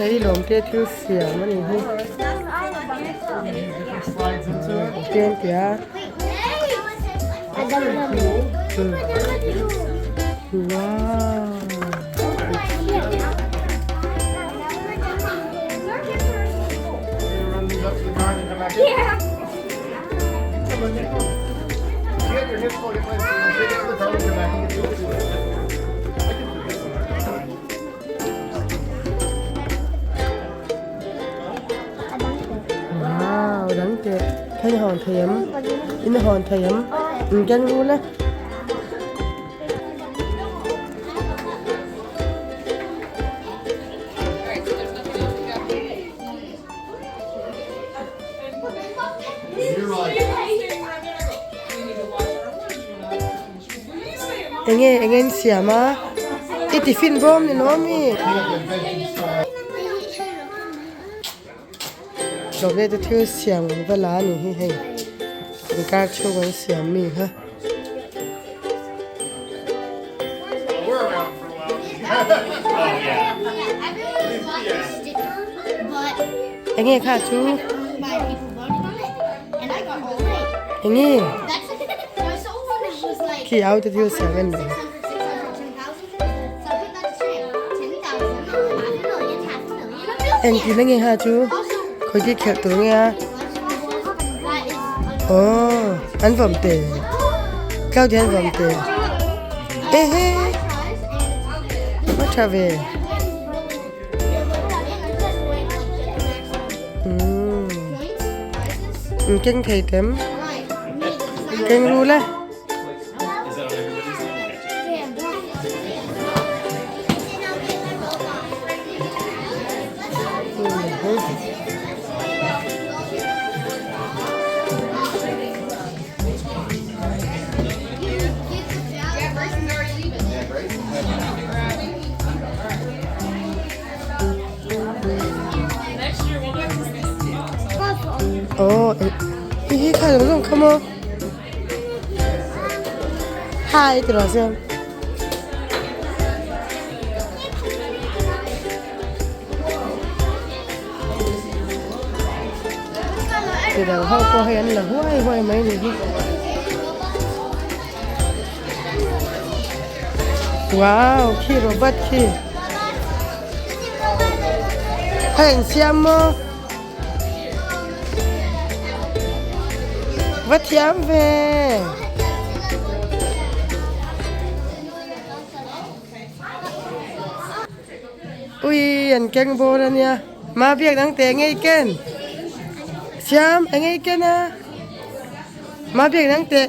Hei lawmte thil siam a nih hi. Tlem teh a. Wow. Wow dang teh kha in hawn thei em in hawn thei em in keng rul e. Enge enge an siam a i tiffin bawm ni lawm mi chawhmeh te thil siam ang vel a ni hi hei inkar chhung an siam mi kha. Enge kha chu enge khi au te thil siam en ni. Engtin enge kha chu khawi khi khelh tur nge a aw an vawm te tlau te an vawm te ehe a tha ve umm in keng thei tem keng rul e. Aw hi hi kha lo zawng kha maw Hi ti rawh se. Midang ho pawh hei an la huai huai mai ni hi. Wow khi robot khi. Hei an siam maw? Va thiam ve. Ui an keng bawr a nia ma biak dang teh ngei ken siam a ngei ken a ma biak dang teh.